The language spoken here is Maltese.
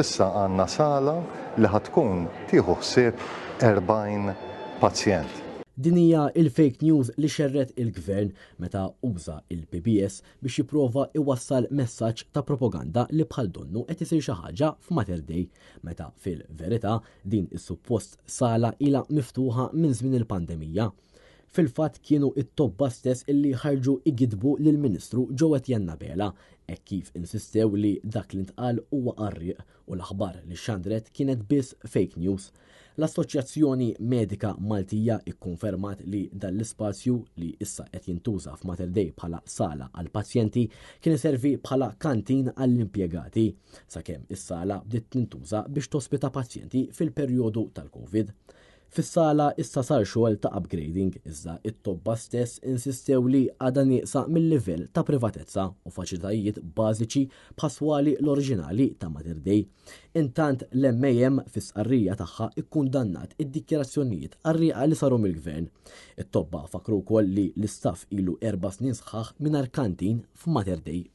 Issa għandna sala li ħa tkun tieħu ħsieb 40 pazjent. Din hija il-fake news li xerred il-gvern meta uża il-PBS biex jipprova iwassal messaġġ ta' propaganda li bħal donnu qed isir xi ħaġa f'Mater Dei, meta fil-verità din is-suppost sala ilha miftuħa minn żmien il-pandemija. Fil-fatt kienu it-tobba stess illi ħarġu igidbu lill-Ministru Joe Etienne Abela, hekk kif insistew li dak li ntqal huwa qarrieq u l-aħbar li xandret kienet biss fake news. L-Assoċjazzjoni Medika Maltija ikkonfermat li dan l-ispazju li issa qed jintuża f'Mater Dei bħala sala għal pazjenti kien iservi bħala kantin għall-impjegati sakemm is-sala bdiet tintuża biex tospita pazjenti fil-perjodu tal-Covid. Fis-sala issa sar xogħol ta' upgrading, iżda it-tobba stess insistew li għadha nieqsa mill-livell ta' privatezza u faċilitajiet bażiċi bħas-swali l-oriġinali ta' Mater Dei. Intant l-MAM fi stqarrija tagħha ikkundannat id-dikjarazzjonijiet qarrieqa li saru mill-gvern. It-tobba fakru wkoll li l-istaff ilu 4 snin sħaħ mingħajr kantin f'Mater Dei.